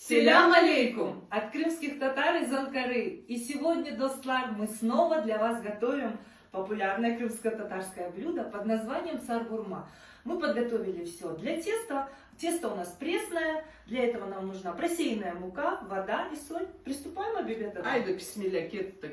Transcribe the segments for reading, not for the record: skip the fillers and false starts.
Selâm aleyküm от крымских tatar из Анкары! И сегодня, dostlar, мы снова для вас готовим популярное крымско-татарское блюдо под названием саргурма. Мы подготовили все для теста. Тесто у нас пресное. Для этого нам нужна просеянная мука, вода и соль. Приступаем, Абибе Aydı, bismillâ, kettik.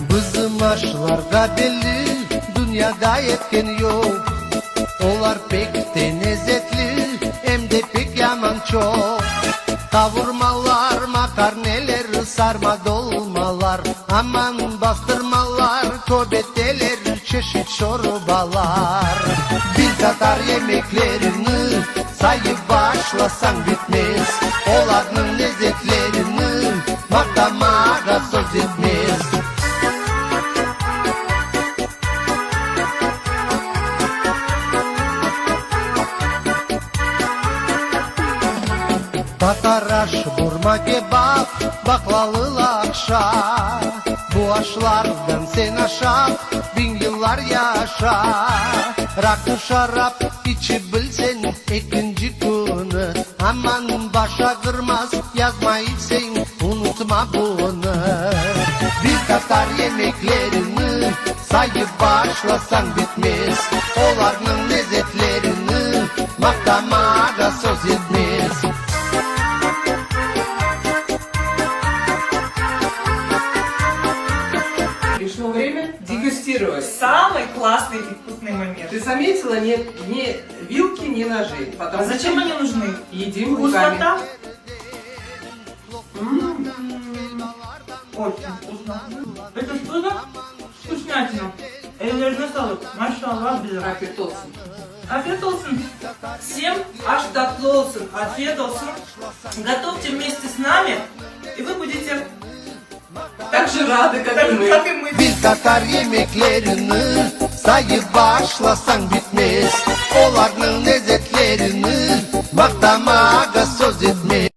Bizim aşlarğa belli dünyada etken yoq. Olar pek te lezetli, em de pek yaman çoq. Qavurmalar, maqarneler, sarma dolmalar, aman bastırmalar, köbeteler, çeşit şorbalar. Bir tatar yemeklerini sayıp başlasañ bitmez, olarnıñ lezetlerini maqtamağa söz yetmez. Tatar aş, burma kebap, baqlalı laqşa, Bu aşlardan sen aşap, biñ yıllar yaşa. Raqı, şarap içip bilseñ, ekinci künü, Aman, baş ağırmaz, yazma içseñ, unutma bunı. Bir tatar yemeklerini sayıp başlasañ bitmez, Olarnıñ lezetlerini maqtamağa söz yetmez. Пришло время дегустировать. Самый классный и вкусный момент. Ты заметила, нет ни вилки, ни ножей. Потому А зачем что они нужны? Едим руками. Вкуснота. Очень вкусно. Это что за вкуснятина? Ellerine sağlıq. Maşallah bize. Afiyet olsun. Afiyet olsun. Всем aş tatlı olsun. Afiyet olsun. Готовьте вместе с нами, и вы будете так же рады, как так и мы. как и мы. Bir tatar yemeklerini sayıp başlasañ bitmez, Olarnıñ lezetlerini maqtamağa söz yetmez.